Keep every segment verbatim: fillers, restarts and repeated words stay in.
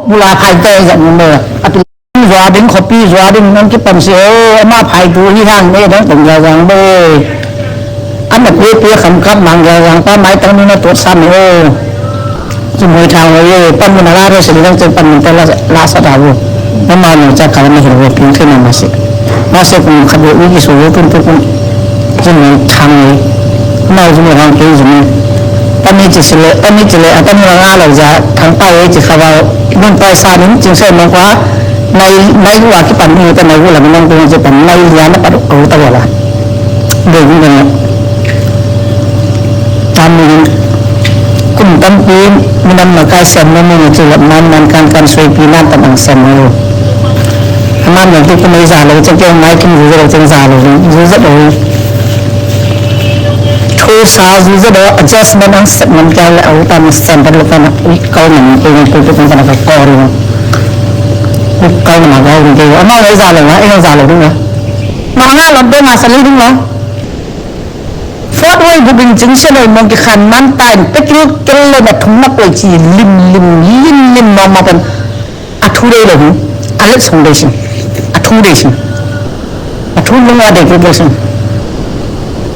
Bula phaite zat mu maw. A pi zua ding, khuapi zua ding nang kipan si o. Ama phaitu hi hang ne dang tong zazang bo. An a kuapi a khamkap mang zazang pa maitang nuna tuat sam hi o. Ci muai thang lo ye, pan mun a la re se dang cen pan mun te la, la sa da bo. Nama nang ca kala na hi lo ping thei na ma si. Ma se kum khat bo wi ki su lo tun tu kum. Zin nang thang ni. Nau zin nang thang kei zin ni. Tami ci sile, tami ci le, a tami nang a lo za thang pa ye ci kha ba. Nun pai sa nin cing se nong kwa. Nai, nai wa ki pan ni ta nai wa la nong kung ci pan nai lia na pa ru ta wa la. Dei ni na. Tami kum tampi minam makai sem na mun ci la man man kan kan sui pi nan ta nang sem lo. Aman yang tu kumai za lo ceng keng mai kim zu za lo ceng za lo zu za lo. Thu sa zu za lo adjustment ang set man kya le au tam sen ta lo kana ui kau man keng tu tu kana ka kau ri. Ui kau man kau ri keng ama lo za lo na eng za lo na. Ma nga lam pe ma sa li ding lo. Fourth Way buk in cing sia lo mong ki khan man ta in pe kil kel lo na thum na koi ci lim lim lim lim ma ma pen. A thu dei lo hi. A let song dei sin. A thu dei sin. A thu lung a dei kul dei sin.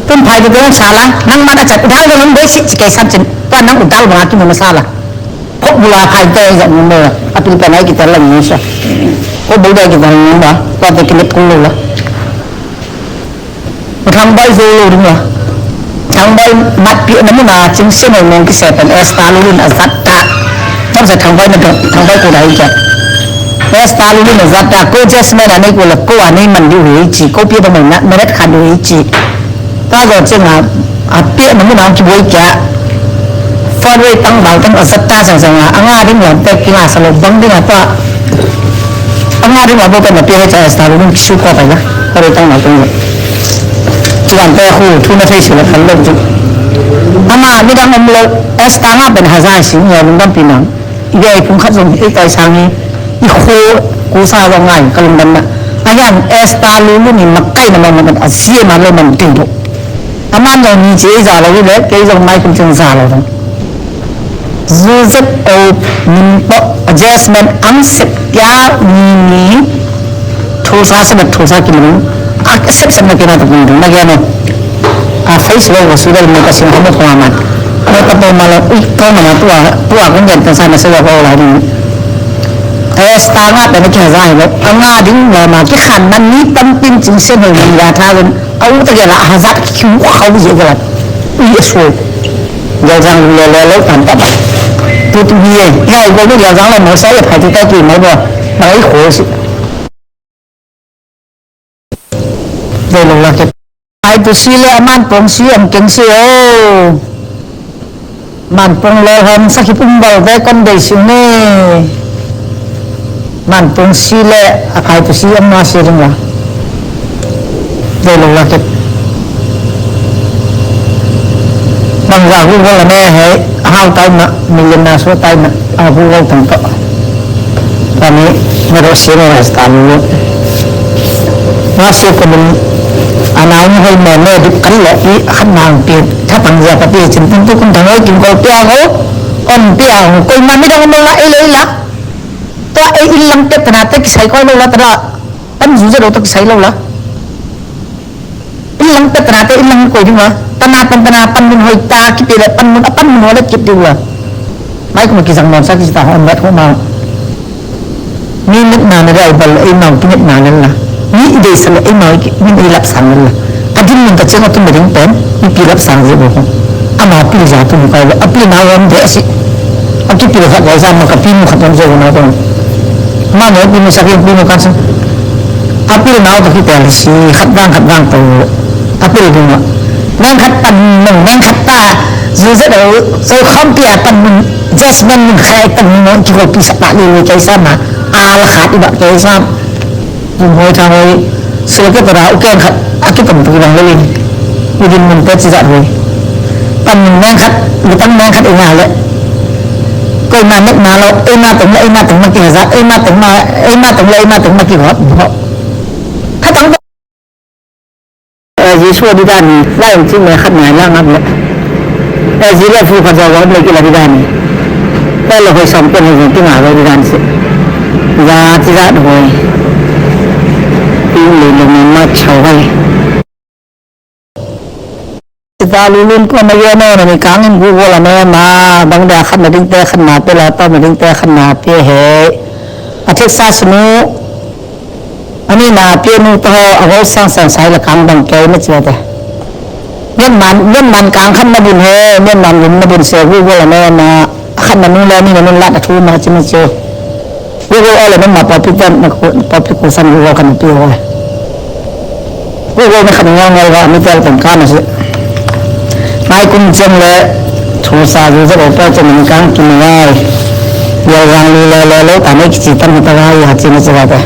Tun phai dei dei sa la. Nang man a chat udal dei nang dei si ci kai sam cin. Tua nang udal bang a ki mun sa la. Phok bula phai dei ya mun dei. A pil pa nai ki tel la mun sa. Ko bul dei ki tel mun ba. Tua dei ki let kul lo la. Thangbai zo lo ding la. Thangbai mat pi na mun a cing se no nong ki se pen Esther Lulun a zat ta. Tam sa Thangbai na Thangbai ko dai ja. Esther Lulun a zat ta ko Jasmine a nei ko la ko a nei man diu hei ci ko pi ba mai na meret khan diu hei ci. Ta zo cing a a pi na mun a ki boi kya. Fourth Way tang bang tang a zat ta sang sang a nga ding lam tek ki nga sa lo bang ding a ta. Ama ring a bo kan na pia hei ca Esther lu ki su ko pai na. Ka ri tang na tung. Ci kan pe khu thu na thei si la kan lo ci. Ama mi dang om lo Esther nga pen haza si nya lungdam pi nang. I be i phung khat zong i kai sang i. I khu ku sa zong ngai ka lungdam na. A yan Esther lu lu ni mak kai na ma ma a sia ma lo man ting bo. Aman zong ni ci ei za lo i le kei zong mai kum cin za lo dong. Zu zet o min pawh adjustment ang sep kia ni ni. Thulsa sep thulsa ki mun a sep sep na kena tak mun na kena. A face lo ko su dal mo ka sin hamu ko aman. Mo ka to ma lo ui ko ma na tua tua kun jan kan sa na se ko la ni. Esther nga ta na kia za hi lo. Anga ding lo ma ki khan na ni tam pin cing se no ni ya tha lo. Au ta gela hazat kiu khau je gela. Ui e suai. Gel zang le le lo tan ta ba. Tu tu hi e. Ya i go ni gel zang le mo sa e phai tu ta ki mo bo. Ba i kho si. Dei lo la ke. Ai tu si le aman pong si am keng si o. Man pung lel hong sakhi pum bal ve kon dei sing ni. Man pung si le a khai tu si ang ma si ring la. Dei lo la kit. Bang za hu la ne he hau tai ma million na so tai ma a hu lo tang to. Kami medo siro es talu. Masih kumin anang hoi mene duk kan lo i khat nang pi khat nang zia pati cin pun tu kun thang hoi kim kol pia ho. Om pia ho koi mami dang lo la i le i la. Tua e i lang te tana te kisai koi lo la tana. Pan zu ze lo te kisai lo la. Ilang ta tana te ilang koi ding wa. Tana pan tana pan mun hoi ta kip ding la pan mun a pan mun hoi la kip ding wa. Mai kuma kizang non sa kizita hon mat homa. Mi mit na na dai bal ei mau ki mit na na la. Mi i dei sa la ei mau ki min ei lap sang la. Ka din mun ka cheng a tum ding pen mi pi lap sang ze bo. Ama pi za tum kai wa a pi na wan de si. A kipil khat lai sa ma ka pi mu khat wan zo na ko. Ma no pi mu sa pi mu kan sa. A pil nau ta ki tel si khat vang khat vang to. A pil ding a. Nang khat pan nong nang khat ta. Zu zet o zo kham pi a pan mun. Jasmine mun khai pan mun ki ko pi sa ta ni ni kai sa ma. A la khat i ba kai sa. Mun hoi thang hoi. Sila ke tara u ken khat a ki tam tu ki bang le lin. U din mun pet si zat hoi. Pan mun nang khat, mi tang nang khat i nga le. Koi ma met ma lo, ei ma tong le, ei ma tong ma ki hazat, ei ma tong ma, ei ma tong le, ei ma tong ma ki hot. Khat tang Jesu a di dan ni, lai ong cing le khat ngai la ngap le. Jesu le fu khat zaw le ki la di dan ni. Tua le hoi sawm pen hoi zong kinga ve di dan si. Za ci za hoi. Pi le le ma ma chau hai. Sita lulun ko na ye no na mi kang in gu go la ne ma bang da khan na ding te khan na pe la ta na ding te khan na pe he. A thek sa sunu. Ani na pia nu to a go sang sang sai la kang bang kei na chia te. Ngen man ngen man kang khan na bun he ngen man lum na bun se gu go la ne ma. A khan na nu le ni na nun la na thu ma chi na chi. Google ole men ma public dan na ko public ko san Google kan pi ho. Google na khan ngal ngal wa mi tel kan kana si. Mai kum chen le thu sa ju je ko pa chen ni kang ki ni ai. Yo yang lu le le le ta ne ki chi tan ta wa ya chi ni chi wa ta.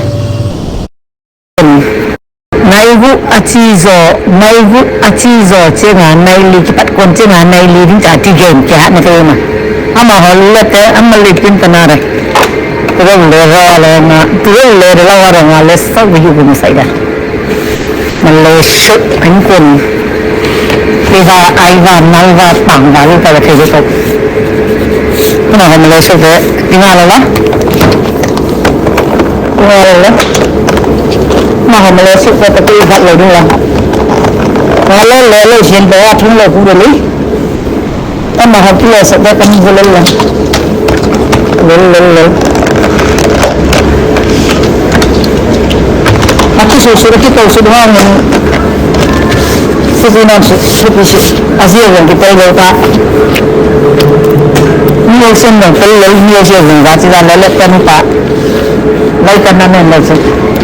Nai gu a ci zaw, nai gu a ci zaw cianga nai li kipat kuan cianga nai li ding ka ti gen kia na kei ma. Ama hol le te ama li pin ta na re. Tuwang le rawa le ma, tuwang le rawa rawa le sa gu yu gu ma sai da. Ma le shuk an kun. Iwa aiwa nalwa pangwa lu ka le te gu to. Kuna hol ma le shuk te, tinga la la. Ua le le. Ma hom le suk ko ta ki vat lo ding la. Wa le le le sien pe a thung lo ku de li. Ta ma hom ki le sa de kan bu le le. Le le le. A ki su su ki to su dua ngen. Su su nam su su ki su. A si yong ki to lo ta. Ni yong sien yong to lo ni yong sien yong ga si da le le kan ta. Lai kan na nen lai sien.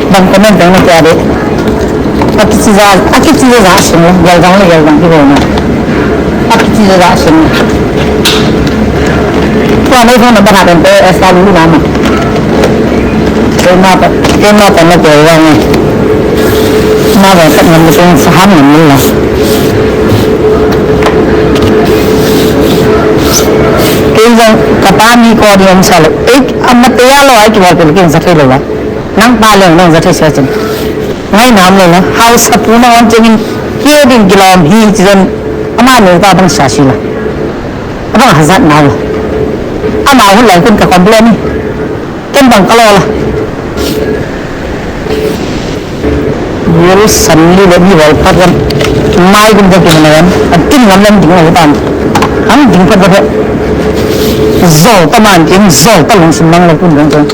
Bang comment dang na kia de. A kici za, a kici za za sing lo, yal dang lo, yal dang ki lo na. A kici za za sing lo. Tua nei phone number ha den pe, esa lu na ma. Ke ma pa, ke ma pa na ke wa ni. Ma ba kat ngam sing sa ham ngam lo. Ke zang kata mi ko di om sa lo. Eh, amma te ya lo ai ki wa pe ke sa te lo la. Nang pa leng nang za thei sia cin. Ngai nam lo la. House a pu na wan cingin. Hia ding kilawm hi ci zon. Ama nu ta bang sia si la. A bang hazat nau la. Ama hun lai kun ka complain ni. Ken bang ka lo la. Yul san li le ni wal pat wan. Mai kun ka kin na wan. An tin ngam lam ding a hutan. An ding pat pat. Zol ta man kin zol ta lung sun mang la kun dong dong.